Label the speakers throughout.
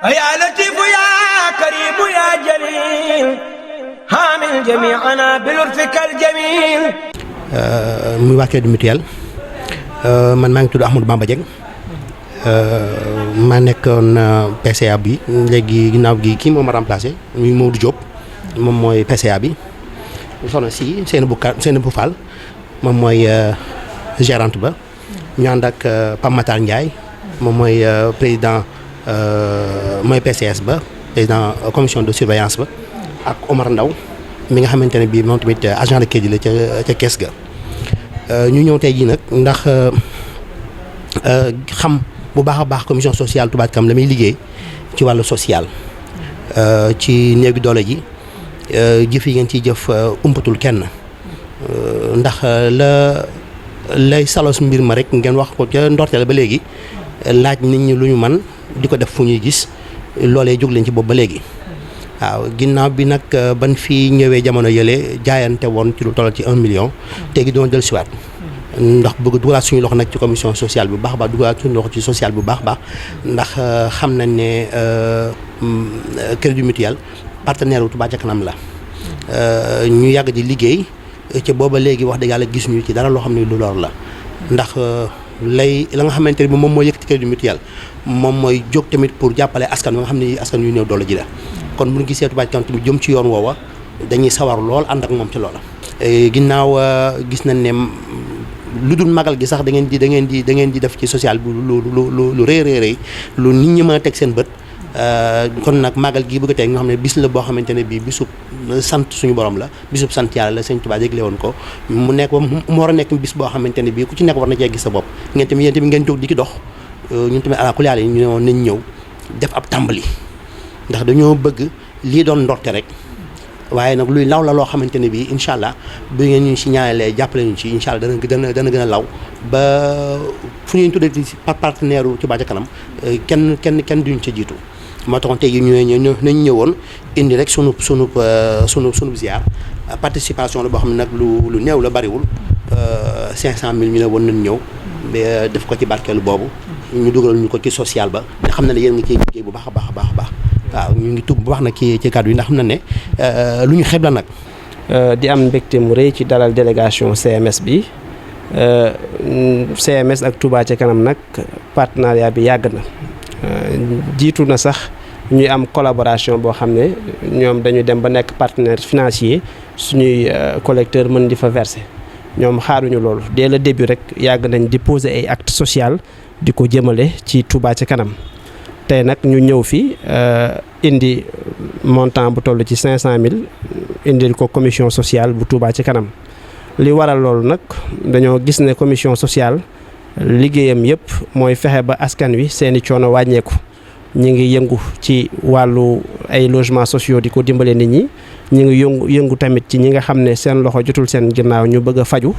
Speaker 1: يا لطيف يا كريم يا جليل حامل جميعنا بلطفك الجميل.
Speaker 2: muy waa Crédit Mutuel man maa ngi tudd Ahmadou Bamba Dieng maa nekkoon PCA bi léegi ginnaaw gi kii moo ma remplacé muy Maodo Diop moom mooy PCA bi soxna si Seynabou Fall moom mooy gérante ba ñu ànd ak Pape Matar Ndiaye moom mooy président mooy PCS ba président commission de surveillance ba ak Omar Ndaw mi nga xamante ne bii moom tamit agent de crédit la ca kees ga ñu ñëw tey jii nag ndax xam bu baax a baax commission sociale Touba Ca Kanam la muy liggéey ci wàllu social ci néew gi doole ji jëf yi ngeen ciy jëf umpatul kenn ndax lay salos mbir ma rek ngeen wax ko ca ndorteel ba léegi laaj nit ñi lu ñu man di ko def fu ñuy gis loolee jóg leen ci boobu ba léegi waaw ginnaaw bi nag ban fii ñëwee jamono yële jaayante woon ci lu toll ci 1 million tegi doon jël siwaat ndax bëgg dugalaat suñu loxo nag ci commission sociale bu baax a baax dugalaat suñu loxo ci social bu baax a baax ndax xam nañ ne Crédit Mutuel partenaire wu Touba Ca Kanam la ñu yàgg di liggéey ci booba léegi wax dëgg yàlla gis ñu ci dara loo xam ne lu lor la ndax la nga xamante ne bi moom mooy yëkkati Crédit Mutuel moom mooy jóg tamit pour jàppale askan wi nga xam ne askan yu néew doole ji la kon bu ñu gisee Touba Ca Kanam tamit jëm ci yoon woowa dañuy sawar lool ànd ak moom ci loola. ginnaaw gis nañ ne lu dul magal gi sax da ngeen di def ci social bu lu rëy lu nit ñi mën a teg seen bët kon nag magal gi bëgg a teg nga xam ne bis la boo xamante ne bii bisub sant suñu borom la bisub sant yàlla la Sëñ Touba jégle woon ko mu war a nekk bis boo xamante ne bii ku ci nekk war na cee gis sa bopp ngeen tamit yéen tamit ngeen jóg di ki dox ñun tamit ala kulli haal ñu ne woon nañ ñëw def ab tàmbali ndax dañoo bëgg lii doon ndorte rek waaye nag luy law la loo xamante ne bii incha allah bu ngeen ñu si ñaanalee jàppale ñu ci incha allah dana gën a law ba fu ñuy tuddee ci partenaire u Touba Ca Kanam kenn duñ ca jiitu moo taxoon tey jii nañ ñëwoon indi rek sunu ziar participation la boo xam ne nag lu néew la bariwul 500 000 ñu ne woon nañ ñëw def ko ci barkeelu boobu ñu dugal ñu ko ci social ba nga xam ne yéen ngi ciy liggéey bu baax a baax a baax a baax waaw ñu ngi tub bu baax nag ci kàddu yi ndax xam na ne lu ñu xeeb la nag.
Speaker 3: di am mbégte mu rëy ci dalal délégation CMS bi CMS ak Touba Ca Kanam nag partenariat bi yàgg na jiitu na sax ñuy am collaboration boo xam ne ñoom dañu dem ba nekk partenaire financier suñuy collecteur mën di fa verser ñoom xaaruñu loolu dès le début rek yàgg nañ di poser ay actes social di ko jëmale ci Touba Ca Kanam. tey nag ñu ñëw fi indi montant bu toll ci 500000 indil ko commission sociale bu Touba Ca Kanam li waral loolu nag dañoo gis ne commission sociale liggéeyam yëpp mooy fexe ba askan wi seeni coono wàññeeku ñi ngi yëngu ci wàllu ay logements sociaux di ko dimbale nit ñi ñi ngi yëngu tamit ci ñi nga xam ne seen loxo jotul seen ginnaaw ñu bëgg a faju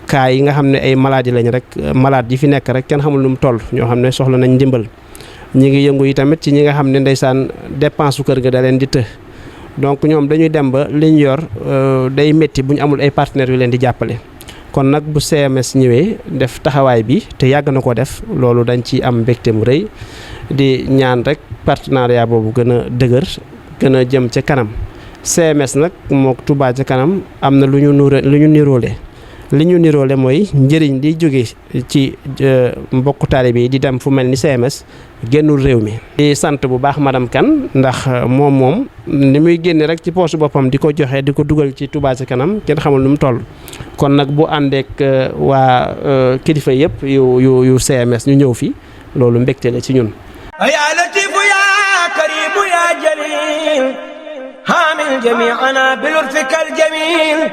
Speaker 3: cas yi nga xam ne ay maladies lañ rek malade yi fi nekk rek kenn xamul nu mu toll ñoo xam ne soxla nañ ndimbal ñi ngi yëngu yi tamit ci ñi nga xam ne ndeysaan dépense su kër ga da leen di të donc ñoom dañuy dem ba liñ yor day métti bu ñu amul ay partenaires yu leen di jàppale kon nag bu CMS ñëwee def taxawaay bi te yàgg na ko def loolu dañ ci am mbégte mu rëy di ñaan rek partenariat boobu gën a dëgër gën a jëm ca kanam CMS nag mook Touba Ca Kanam am na lu ñu niroole li ñu niroole mooy njëriñ di jóge ci mbokku taalibe yi di dem fu mel ni CMS génnul réew mi. di sant bu baax madame Kane ndax moom ni muy génne rek ci poche boppam di ko joxe di ko dugal ci Touba Ca Kanam kenn xamul nu mu toll kon nag bu àndeek waa kilifa yëpp yu CMS ñu ñëw fi loolu mbégte la ci ñun.
Speaker 1: يا لطيف يا كريم يا جليل حامل جميعنا بلطفك الجميل.